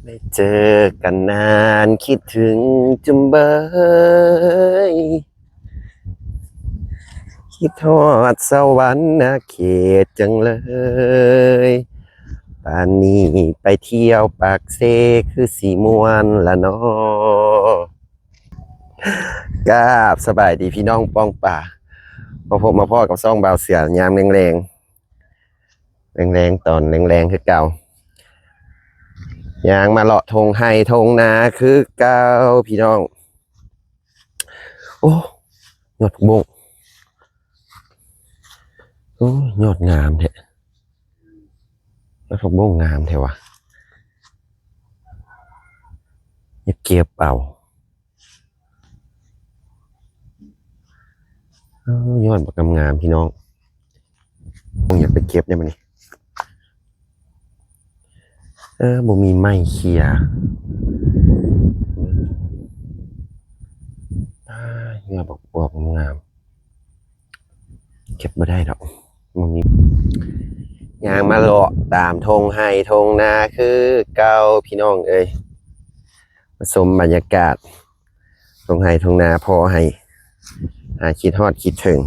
ได้เจอกันนานคิดถึงจุ่มเบย คิดฮอดสวรรค์นาเขตจังเลย ป่านนี้ไปเที่ยวปากเซคือสิม่วนละน้อ กราบสบายดีพี่น้องป้องป่า มาพบมาพ้อกับช่องบ่าวเสือยามแลงๆ แลงๆ ตอนแลงๆ คือเก่า ย่างมาเลาะทงไฮ่ทงนาคือเก่าพี่น้อง โอ้ ยอดผักบุ้ง โอ้ ยอดงามแท้ ยอดผักบุ้งงามแท้วะ อยากเก็บเอา เอ้อ ยอดบักงามๆ พี่น้อง คงอยากไปเก็บได้บัดนี้ เออ บ่มีไม้เคลียร์ อ้า ยอดบักบวบงาม เก็บบ่ได้ดอก บ่มี ย่างมาเลาะตามทงไฮ่ทงนาคือเก่าพี่น้องเอ้ย มาชมบรรยากาศ ทงไฮ่ทงนา พอให้หายคิดฮอดคิดถึง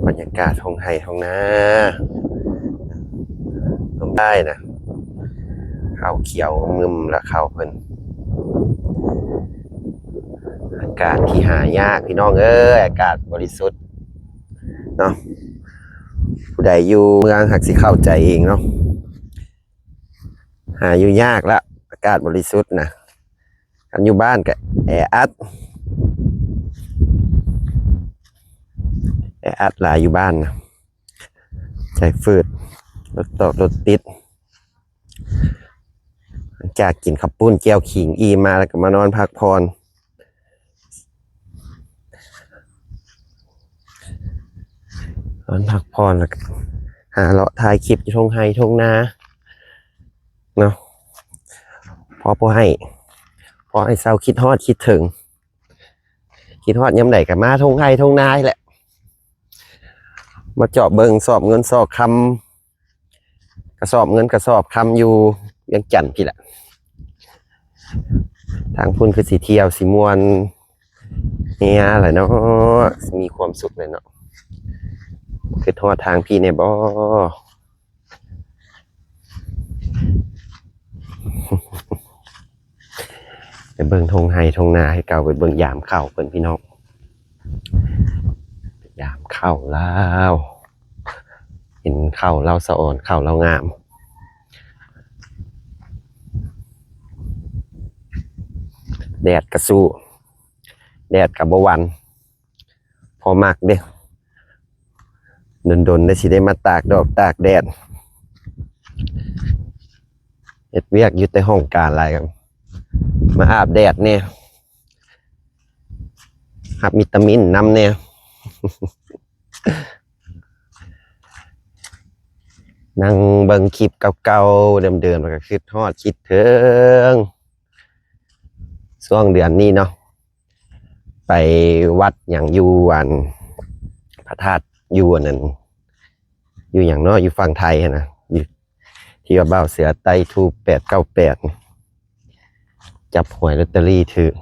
บรรยากาศทงไฮ่ทงนา ลมได้นะ ข้าวเขียวงึมละข้าวเพิ่น อากาศที่หายากพี่น้องเอ้ย อากาศบริสุทธิ์เนาะ ผู้ใดอยู่เมืองหากสิเข้าใจเองเนาะ หาอยู่ยากละ อากาศบริสุทธิ์นะ คันอยู่บ้านก็แออัด แออัดหลายอยู่บ้านนะ ใจฟืด รถตอกรถติด หลังจากกินข้าวปุ้นแจ่วขิงอิ่มมาแล้วก็มานอนพักผ่อน นอนพักผ่อนแล้วก็หาเลาะถ่ายคลิปอยู่ทงไฮ่ทงนาเนาะ พอ พอให้ พอให้เซาคิดฮอดคิดถึง คิดฮอดยามใดก็มาทงไฮ่ทงนานี่แหละ มาจอบเบิ่งซอกเงินซอกคำ กระสอบเงินกระสอบคำอยู่เวียงจันทน์พี้แหละ ทางพุ้นคือสิเที่ยวสิม่วนเฮาแหละเนาะ มีความสุขเลยเนาะ คิดฮอดทางพี้แหน่บ่ ไปเบิ่งทงไฮ่ทงนาคือเก่า ไปเบิ่งยามข้าวเพิ่นพี่น้อง ยามข้าวลาว เห็นข้าวลาวสะออน ข้าวลาวงาม แดดกะสู้ แดดกะบ่หวั่น พอมักเด้ ดนๆ ได้สิได้มาตากดอกตากแดด เฮ็ดเวียกอยู่แต่ห้องการหลายครับ มาอาบแดดแหน่ รับวิตามินนำแหน่ นั่งเบิ่งคลิปเก่าๆ เดิมๆ แล้วก็คิดฮอดคิดถึง ช่วงเดือนนี้เนาะ ไปวัดหยังอยู่อัน พระธาตุอยู่อันนั้น อยู่หยังเนาะ อยู่ฝั่งไทยหั้นนะ อยู่ ที่ว่าบ่าวเสือไต่ธูปแปดเก้าแปด จับหวยลอตเตอรี่ถืก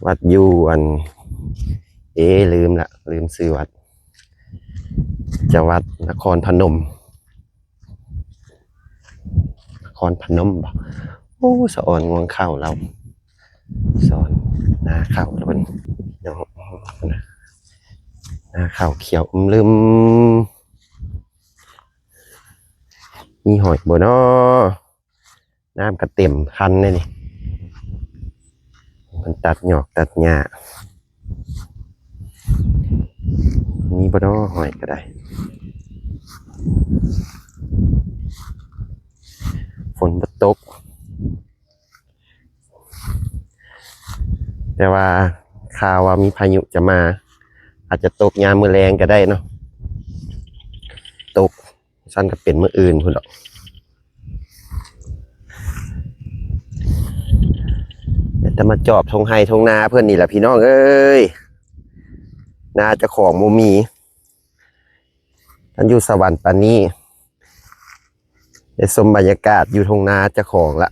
วัดอยู่อัน เอ๊ะ ลืมละ ลืมชื่อวัด จะวัดนครพนม นครพนมบ่ โอ้ สะออนงวงข้าวลาว สะออนนาข้าวลาวเนาะ นาข้าวเขียวอึมลึม มีหอยบ่น้อ น้ำก็เต็มคันเลยนี่ มันตัดหยอกตัดหญ้า มีบ่น้อหอยก็ได้ ฝนบ่ตก แต่ว่าข่าวว่ามีพายุจะมา อาจจะตกยามมื้อแลงก็ได้เนาะ ตก ซั่นก็เป็นมื้ออื่นพุ้นดอก แต่มาจอบทงไฮ่ทงนาเพิ่นนี่แหละพี่น้องเอ้ย นาเจ้าของบ่มี คันอยู่สวรรค์ปานนี้ ໄດ້ຊົມບັນຍາກາດຢູ່ທົ່ງນາເຈົ້າຂອງລະ.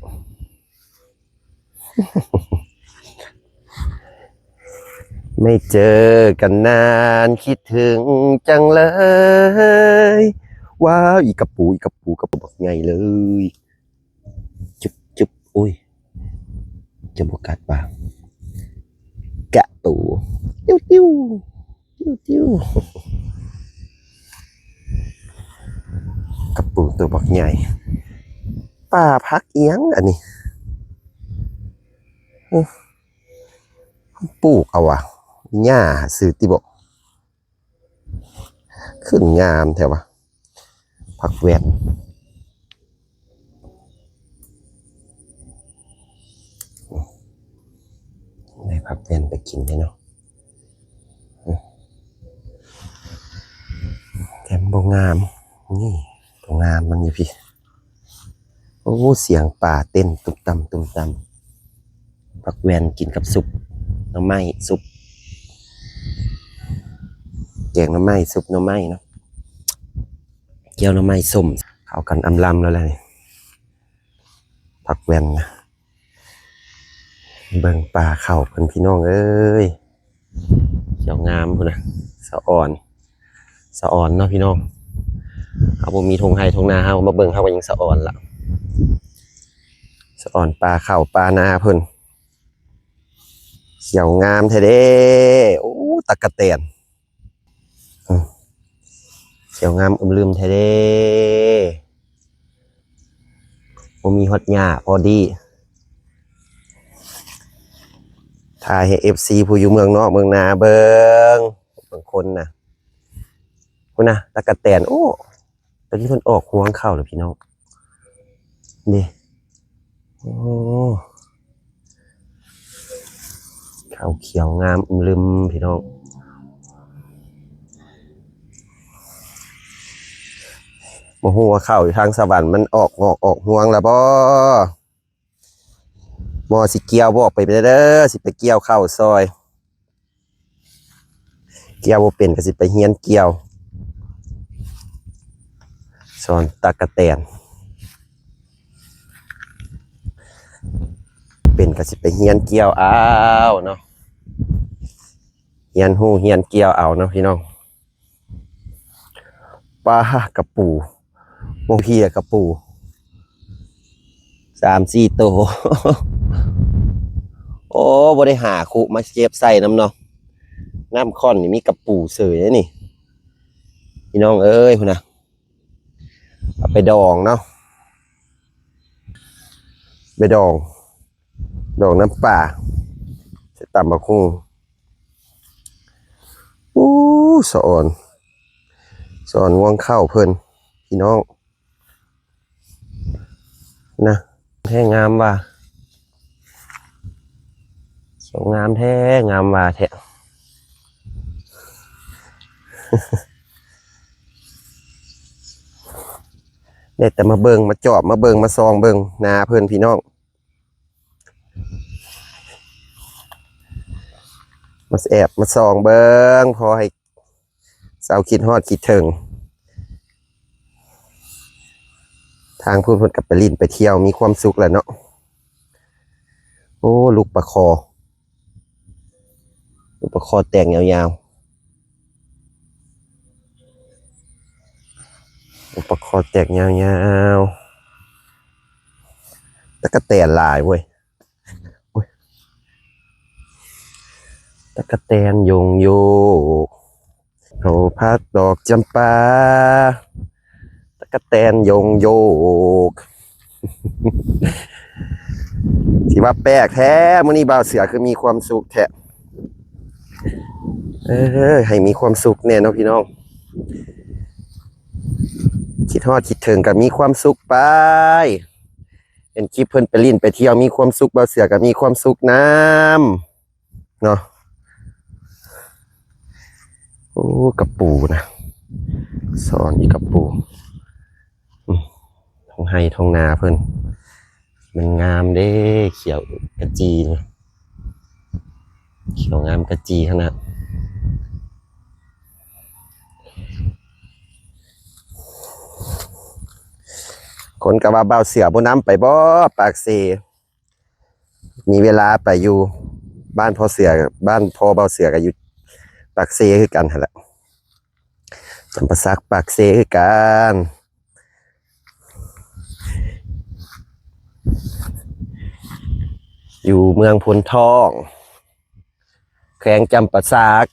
ວ້າວ ອີກະປູ ອີກະປູ ກະປູບັກໃຫຍ່ເລີຍ. ຈຸບຈຸບ ໂອ້ຍ ຈະບໍ່ກັດປາກ ກະປູ ຕິວຕິວ ຕິວຕິວ ກະປູໂຕບັກໃຫຍ່. ປ່າຜັກອີ່ຫຍັງອັນນີ້? ເອີ ປູກເອົາຫວາ ຫຍ້າຊື່ຕິບໍ? ຂຶ້ນງາມແທ້ວະ ຜັກແວ່ນ. ໄດ້ຜັກແວ່ນໄປກິນເດ້ເນາະ ແຕ່ມັນບໍ່ງາມ. ນີ້ ໂຕງາມມັນຢູ່ພີ້. ໂອ້ ສຽງປາເຕັ້ນຕຸບຕຳຕຸບຕຳ. ຜັກແວ່ນກິນກັບຊຸບໜໍ່ໄມ້ ຊຸບ ແກງໜໍ່ໄມ້ ຊຸບໜໍ່ໄມ້ເນາະ ແຈ່ວໜໍ່ໄມ້ສົ້ມ ເຂົ້າກັນອຳລຳແລ້ວແຫຼະນີ້ ຜັກແວ່ນນະ. ເບິ່ງປ່າເຂົ້າເພິ່ນພີ່ນ້ອງເອີຍ ຂຽວງາມພຸ້ນນະ ສະອອນ ສະອອນເນາະພີ່ນ້ອງ. ເຮົາບໍ່ມີທົ່ງໄຮ່ທົ່ງນາ ເຮົາມາເບິ່ງເຮົາກໍຍັງສະອອນລະ ສະອອນປ່າເຂົ້າປ່ານາເພິ່ນ ຂຽວງາມແທ້ເດ້. ໂອ້ ຕັກກະແຕນ ອືມ ຂຽວງາມອຶມລຶມແທ້ເດ້ ບໍ່ມີຮອດຫຍ້າພໍດີ. ຖ່າຍໃຫ້ເອັຟຊີຜູ້ຢູ່ເມືອງນອກເມືອງນາເບິ່ງ ບາງຄົນນະ ພຸ້ນນະ ຕັກກະແຕນ. ໂອ້ ຕອນນີ້ເພິ່ນອອກຮວງເຂົ້າແລ້ວພີ່ນ້ອງ ເດ້. ໂອ້ ເຂົ້າຂຽວງາມອຶມລຶມພີ່ນ້ອງ. ບໍ່ຮູ້ວ່າເຂົ້າຢູ່ທາງສະຫວັນມັນອອກງອກອອກຮວງແລ້ວບໍ່? ໝໍ້ຊິກ່ຽວບອກໄປເດີ ຊິໄປກ່ຽວເຂົ້າຊ່ອຍ. ກ່ຽວບໍ່ເປັນກໍຊິໄປຮຽນກ່ຽວ ສອນຕັກກະແຕນ. ເປັນກໍຊິໄປຮຽນກ່ຽວເອົາເນາະ ຮຽນຮູ້ຮຽນກ່ຽວເອົາເນາະພີ່ນ້ອງ. ປາ ກະປູ ໂອ້ ເພຍກະປູ ສາມສີ່ໂຕ. ໂອ້ ບໍ່ໄດ້ຫາຄຸມາເກັບໃສ່ນຳເນາະ. ນ້ຳຂ້ອນນີ້ມີກະປູເສີຍເດ້ນີ້ ພີ່ນ້ອງເອີຍ ພຸ້ນນະ. ເອົາໄປດອງເນາະ ໄປດອງ ດອງນ້ຳປາ ໃສ່ຕຳບັກຫຸ່ງ. ໂອ້ ສະອອນ ສະອອນງວງເຂົ້າເພິ່ນ ພີ່ນ້ອງ ນະ ແທ້ງາມວ່າ ສວຍງາມແທ້ ງາມວ່າແທ້. ໄດ້ແຕ່ມາເບິ່ງ ມາຈອບ ມາເບິ່ງ ມາສ່ອງເບິ່ງນາເພິ່ນ ພີ່ນ້ອງ. ມາແອບມາສ່ອງເບິ່ງ ພໍໃຫ້ເຊົາຄິດຮອດຄິດເຖິງ. ທາງພຸ້ນເພິ່ນກໍໄປຫຼິ້ນໄປທ່ຽວມີຄວາມສຸກແຫຼະເນາະ. ໂອ້ ລູກປາຄໍ ລູກປາຄໍແຕກຍາວໆ ລູກປາຄໍແຕກຍາວໆ. ຕະກະແຕນຫຼາຍເວີຍ. ໂອ້ຍ ຕະກະແຕນຍົງໂຍກ ເຂົາພັດດອກຈຳປາ ຕະກະແຕນຍົງໂຍກ. ຊິວ່າແປກແທ້ ມື້ນີ້ບ່າວເສືອຄືມີຄວາມສຸກແທ້. ເອີ ໃຫ້ມີຄວາມສຸກແດ່ເນາະພີ່ນ້ອງ ຄິດຮອດຄິດເຖິງກໍມີຄວາມສຸກໄປ. ເຫັນຄລິບເພິ່ນໄປຫຼິ້ນໄປທ່ຽວມີຄວາມສຸກ ບ່າວເສືອກໍມີຄວາມສຸກນຳເນາະ. ໂອ້ ກະປູນະ ສອນອີກກະປູ. ອືມ ທົ່ງໄຮ່ທົ່ງນາເພິ່ນ ມັນງາມເດ້ ຂຽວກະຈີ ຂຽວງາມກະຈີຂະໜາດ. ຄົນກໍວ່າ ບ່າວເສືອບໍ່ນຳໄປບໍ່ປາກເຊ? ມີເວລາໄປຢູ່. ບ້ານພໍ່ເສືອ ບ້ານພໍ່ບ່າວເສືອກໍຢູ່ປາກເຊຄືກັນຫັ້ນແຫຼະ. ຈຳປາສັກ ປາກເຊຄືກັນ. ຢູ່ເມືອງໂພນທອງ ແຂວງຈຳປາສັກ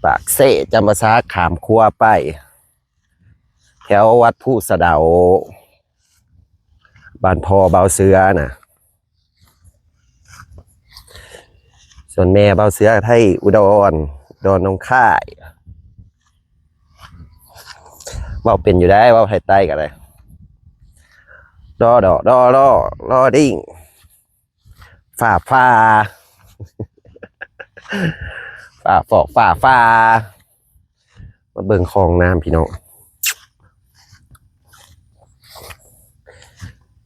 ປາກເຊ ຈຳປາສັກ ຂ້າມຂົວໄປ ແຖວວັດພູສະເດົາ ບ້ານພໍ່ບ່າວເສືອນະ. ສ່ວນແມ່ບ່າວເສືອໄທອຸດອນ ດອນໜອງຄາຍ. ເວົ້າເປັນຢູ່ໄດ໋ ເວົ້າໄທໃຕ້ກໍໄດ້. ດໍດໍ ດໍລໍ ລໍດິ້ງ ຟ້າຟ້າ ຟ້າຟອກ ຟ້າຟ້າ. ມາເບິ່ງຄອງນ້ຳພີ່ນ້ອງ.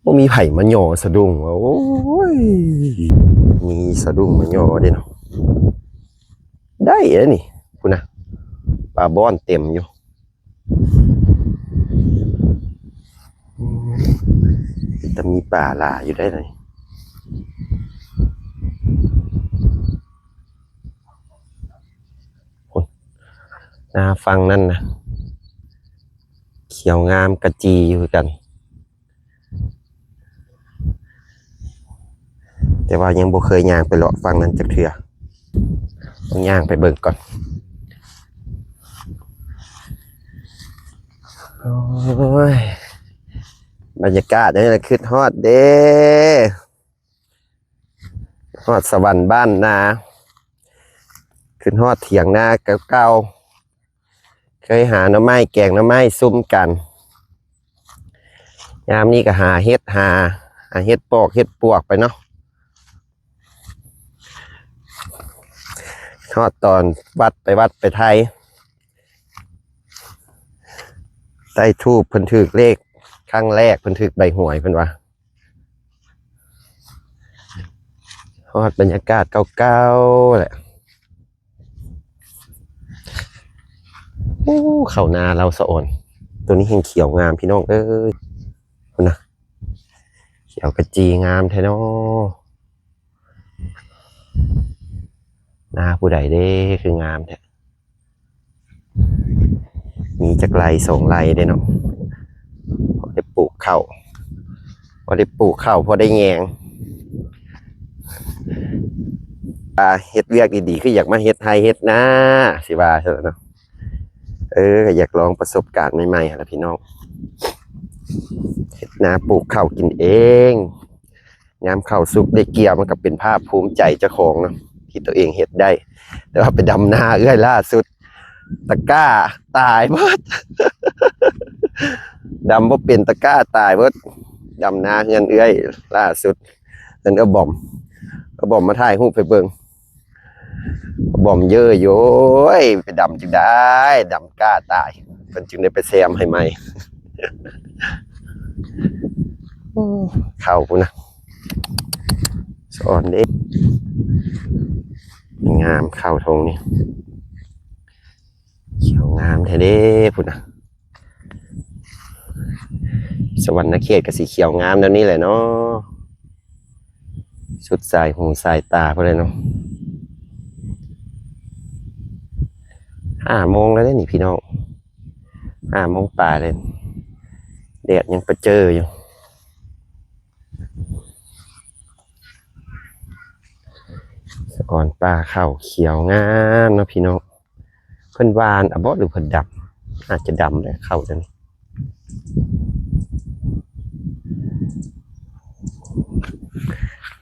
ບໍ່ມີໃຜມາຍໍສະດຸ້ງວ່າ ໂອ້ຍ ມີສະດຸ້ງມາຍໍເດ້ເນາະ. ໄດ້ເດ້ນີ້ ພຸ້ນນະ ປາບ່ອນເຕັມຢູ່. ອືມ ເປັນຕາມີປາຫຼາຍຢູ່ໄດ໋ນີ້. ພຸ້ນ ໜ້າຝັ່ງນັ້ນນະ ຂຽວງາມກະຈີຢູ່ຄືກັນ. ແຕ່ວ່າຍັງບໍ່ເຄີຍຍ່າງໄປເລາະຝັ່ງນັ້ນຈັກເທື່ອ. ຕ້ອງຍ່າງໄປເບິ່ງກ່ອນ. ໂອ້ຍ ບັນຍາກາດແນວນີ້ລະຄຶດຮອດເດ້. ຮອດສະຫວັນບ້ານນາ ຄຶດຮອດຖຽງນາເກົ່າໆ. ເຄີຍຫາໜໍ່ໄມ້ ແກງໜໍ່ໄມ້ຊຸມກັນ. ຍາມນີ້ກໍຫາເຫັດ ຫາ ຫາເຫັດປອກເຫັດປວກໄປເນາະ. ຮອດຕອນວັດ ໄປວັດໄປໄທ ໄຕ້ທູບເພິ່ນຖືກເລກ ຄັ້ງແລກເພິ່ນຖືກໃບຫວຍ ເພິ່ນວ່າ. ຮອດບັນຍາກາດເກົ່າໆແຫຼະ. ໂອ້ ເຂົ້ານາລາວສະອອນ ໂຕນີ້ແຮ່ງຂຽວງາມພີ່ນ້ອງເອີຍ. ພຸ້ນນະ ຂຽວກະຈີງາມແທ້ເນາະ. ນາຜູ້ໃດເດ້ ຄືງາມແທ້? ມີຈັກໄຮ່ສອງໄຮ່ເດ້ເນາະ ພໍໄດ້ປູກເຂົ້າ ພໍໄດ້ປູກເຂົ້າ ພໍໄດ້ແຍງ. ອ່າ ເຮັດວຽກດີໆ ຄືຢາກມາເຮັດໄຮ່ເຮັດນາ ຊິວ່າຊັ້ນເນາະ. ເອີ ກໍຢາກລອງປະສົບການໃໝ່ໆຫັ້ນລະພີ່ນ້ອງ ເຮັດນາປູກເຂົ້າກິນເອງ. ຍາມເຂົ້າສຸກໄດ້ກ່ຽວ ມັນກໍເປັນພາກພູມໃຈເຈົ້າຂອງເນາະ ທີ່ຕົວເອງເຮັດໄດ້. ແຕ່ວ່າໄປດຳນາເອື້ອຍລ່າສຸດ ຕະກ້າຕາຍເບິດ ດຳບໍ່ເປັນ ຕະກ້າຕາຍເບິດ. ດຳນາເຮືອນເອື້ອຍລ່າສຸດ ເຮືອນເອື້ອຍບອມ ເອື້ອຍບອມມາຖ່າຍຮູບໃຫ້ເບິ່ງ. ບອມເຍີ້ຢູ່ ໂອ້ຍ ໄປດຳຈຶ່ງໄດ້ ດຳກ້າຕາຍ ເພິ່ນຈຶ່ງໄດ້ໄປແຊມໃຫ້ໃໝ່. ໂອ້ ເຂົ້າພຸ້ນນະ ສອນເດ້ ງາມເຂົ້າທົ່ງນີ້ ຂຽວງາມແທ້ເດ້ພຸ້ນນະ. ສະຫວັນນະເຂດກໍຊິຂຽວງາມແນວນີ້ແຫຼະເນາະ ສຸດສາຍຫູສາຍຕາພຸ້ນແຫຼະເນາະ. ຫ້າໂມງແລ້ວເດ້ນີ້ພີ່ນ້ອງ ຫ້າໂມງປາຍແລ້ວ ແດດຍັງປະເຈີຢູ່. ສະອອນປ່າເຂົ້າຂຽວງາມເນາະພີ່ນ້ອງ. ເພິ່ນຫວ່ານອະບໍ ຫຼືເພິ່ນດຳ? ອາດຈະດຳແຫຼະເຂົ້າຈັ່ງນີ້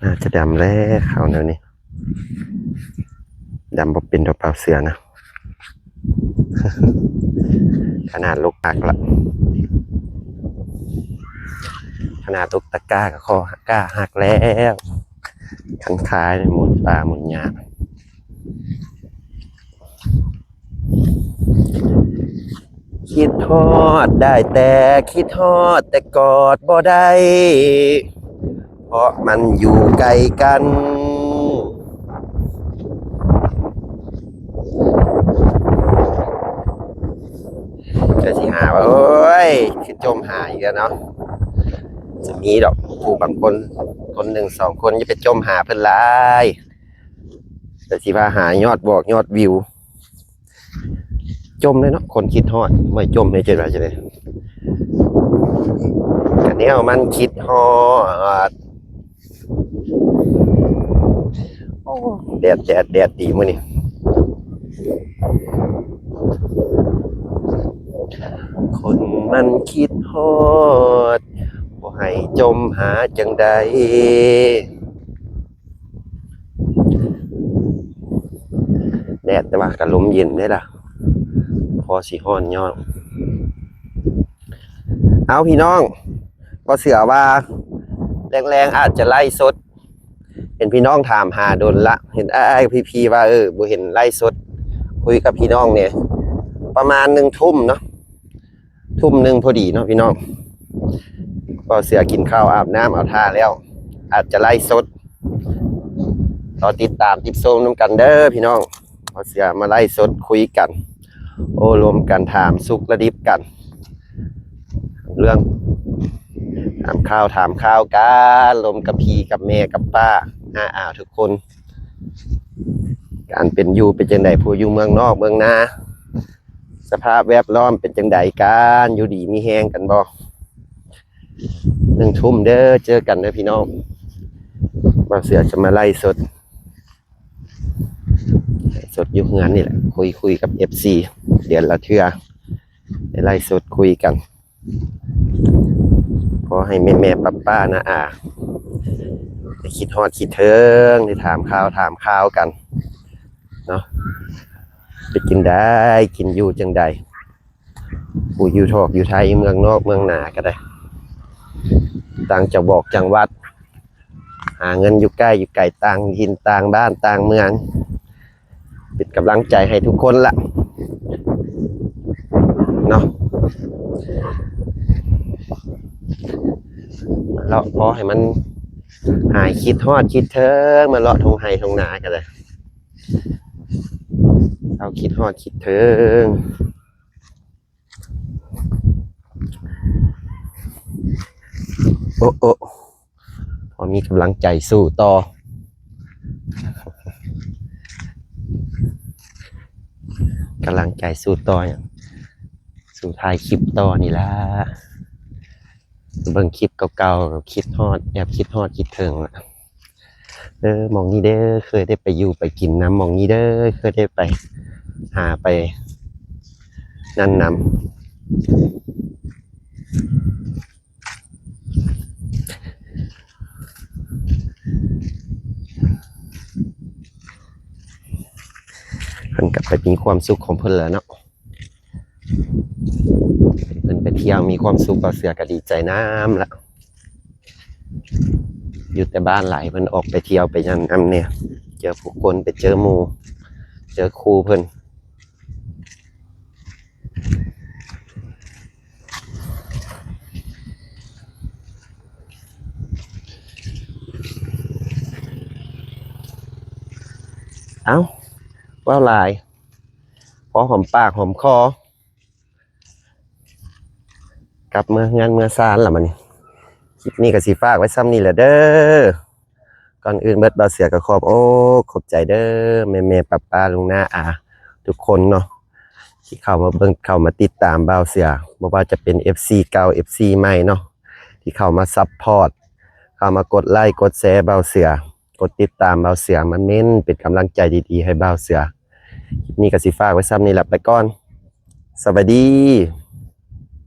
ອາດຈະດຳແຫຼະເຂົ້າແນວນີ້. ດຳບໍ່ເປັນດອກ ບ່າວເສືອນະ. ຂະໜາດລົກຕັກລະ ຂະໜາດລົກຕະກ້າກໍຄໍກ້າຫັກແລ້ວ ຄັນຄາຍໝູນປ່າໝູນຫຍ້າ. ຄິດຮອດໄດ້ແຕ່ຄິດຮອດ ແຕ່ກອດບໍ່ໄດ້ ເພາະມັນຢູ່ໄກກັນ. ຈະຊິຫາວ່າ ໂອ້ຍ ເອີຍ ຄືຈົ່ມຫາອີກແລ້ວເນາະ. ຈະມີດອກຜູ້ບາງຄົນ ຄົນໜຶ່ງສອງຄົນ ຢ່າໄປຈົ່ມຫາເພິ່ນຫຼາຍ ແຕ່ຊິວ່າຫາຍອດບອກຍອດວິວ ຈົ່ມເລີຍເນາະ. ຄົນຄິດຮອດ ບໍ່ຈົ່ມເລີຍ ຈະວ່າຈັ່ງໃດ ກະແນວມັນຄິດຮອດ. ໂອ້ ແດດ ແດດ ແດດດີມື້ນີ້. ຄົນມັນຄິດຮອດ ບໍ່ໃຫ້ຈົ່ມຫາຈັ່ງໃດ. ແດດ ແຕ່ວ່າກະລົມເຢັນເດ້ລະ ພໍຊິຮ້ອນຍ້ອນ. ເອົາ ພີ່ນ້ອງ ບໍ່ເຊື່ອວ່າແລງໆອາດຈະໄລຟ໌ສົດ ເຫັນພີ່ນ້ອງຖາມຫາດົນລະ ເຫັນອ້າຍໆ ພີ່ໆ ວ່າ ເອີ ບໍ່ເຫັນໄລຟ໌ສົດ ຄຸຍກັບພີ່ນ້ອງແດ່. ປະມານໜຶ່ງທຸ່ມເນາະ ທຸ່ມໜຶ່ງພໍດີເນາະພີ່ນ້ອງ. ບໍ່ເຊື່ອກິນເຂົ້າອາບນ້ຳເອົາທ່າແລ້ວ ອາດຈະໄລຟ໌ສົດ ລໍຕິດຕາມຕິດຊົມນຳກັນເດີພີ່ນ້ອງ. ບໍ່ເຊື່ອມາໄລຟ໌ສົດຄຸຍກັນ ໂອ້ລົມກັນ ຖາມສຸກລະດິບກັນ ເລື່ອງຖາມຂ່າວຖາມຂ່າວກັນ ລົມກັບພີ່ກັບແມ່ກັບປ້າ ອາ ອາ ທຸກຄົນ ການເປັນຢູ່ເປັນຈັ່ງໃດ ຜູ້ຢູ່ເມືອງນອກເມືອງນາ ສະພາບແວດລ້ອມເປັນຈັ່ງໃດກັນ ຢູ່ດີມີແຮງກັນບໍ່? ໜຶ່ງທຸ່ມເດີ ເຈີກັນເດີພີ່ນ້ອງ. ບ່າວເສືອຈະມາໄລຟ໌ສົດ ສົດຢູ່ເຮືອນນີ້ແຫຼະ ຄຸຍ ຄຸຍກັບເອັບຊີ ເດືອນລະເທື່ອ ໄລຟ໌ສົດຄຸຍກັນ ຂໍໃຫ້ແມ່ໆ ປ້າໆ ນ້າອາ ໄດ້ຄິດຮອດຄິດເຖິງ ໄດ້ຖາມຂ່າວຖາມຂ່າວກັນເນາະ ເປັນຈັ່ງໃດ ກິນຢູ່ຈັ່ງໃດ ຜູ້ຢູ່ນອກຢູ່ໄທ ເມືອງນອກເມືອງນາກໍໄດ້ ຕ່າງຈັງຫວັດຈັງຫວັດ ຫາເງິນຢູ່ໃກ້ຢູ່ໄກ ຕ່າງຖິ່ນຕ່າງບ້ານຕ່າງເມືອງ ເປັນກຳລັງໃຈໃຫ້ທຸກຄົນລະເນາະ ເລາະພໍໃຫ້ມັນຫາຍຄິດຮອດຄິດເຖິງ ມາເລາະທົ່ງໄຮ່ທົ່ງນາກໍໄດ້ ເຮົາຄິດຮອດຄິດເຖິງ. ໂອ້ ໂອ້ ພໍມີກຳລັງໃຈສູ້ຕໍ່ ກຳລັງໃຈສູ້ຕໍ່ຫຍັງ ສູ້ຖ່າຍຄລິບຕໍ່ນີ້ລະ ເບິ່ງຄລິບເກົ່າໆ ຄິດຮອດ ແອບຄິດຮອດຄິດເຖິງລະ. ເອີ ໝ່ອງນີ້ເດີ ເຄີຍໄດ້ໄປຢູ່ໄປກິນນຳ ໝ່ອງນີ້ເດີ ເຄີຍໄດ້ໄປຫາໄປນັ້ນນຳ ເພິ່ນກໍໄປມີຄວາມສຸກຂອງເພິ່ນແລ້ວເນາະ. ເພິ່ນໄປທ່ຽວມີຄວາມສຸກ ບ່າວເສືອກໍດີໃຈນຳລະ ຢູ່ແຕ່ບ້ານຫຼາຍ ເພິ່ນອອກໄປທ່ຽວໄປຫຍັງນຳແດ່ ເຈີຜູ້ຄົນ ໄປເຈີໝູ່ ເຈີຄູ່ເພິ່ນ. ເອົ້າ ເວົ້າຫຼາຍ ພໍຫອມປາກຫອມຄໍ ກັບເມືອເຮືອນເມືອຊານລະບັດນີ້ ຄລິບນີ້ກໍຊິຝາກໄວ້ຊ່ຳນີ້ແຫຼະເດີ. ກ່ອນອື່ນເບິດ ບ່າວເສືອກໍຂອບອົກຂອບໃຈເດີ ແມ່ໆ ປ້າໆ ລຸງ ນ້າ ອາ ທຸກຄົນເນາະ ທີ່ເຂົ້າມາເບິ່ງ ເຂົ້າມາຕິດຕາມບ່າວເສືອ ບໍ່ວ່າຈະເປັນເອັບຊີເກົ່າ ເອັບຊີໃໝ່ເນາະ ທີ່ເຂົ້າມາຊັບພອດ ເຂົ້າມາກົດໄລກົດແຊບ່າວເສືອ ກົດຕິດຕາມບ່າວເສືອ ມາເມັ້ນເປັນກຳລັງໃຈດີໆ ໃຫ້ບ່າວເສືອ. ຄລິບນີ້ກໍຊິຝາກໄວ້ຊ່ຳນີ້ລະ ໄປກ່ອນ ສະບາຍດີ.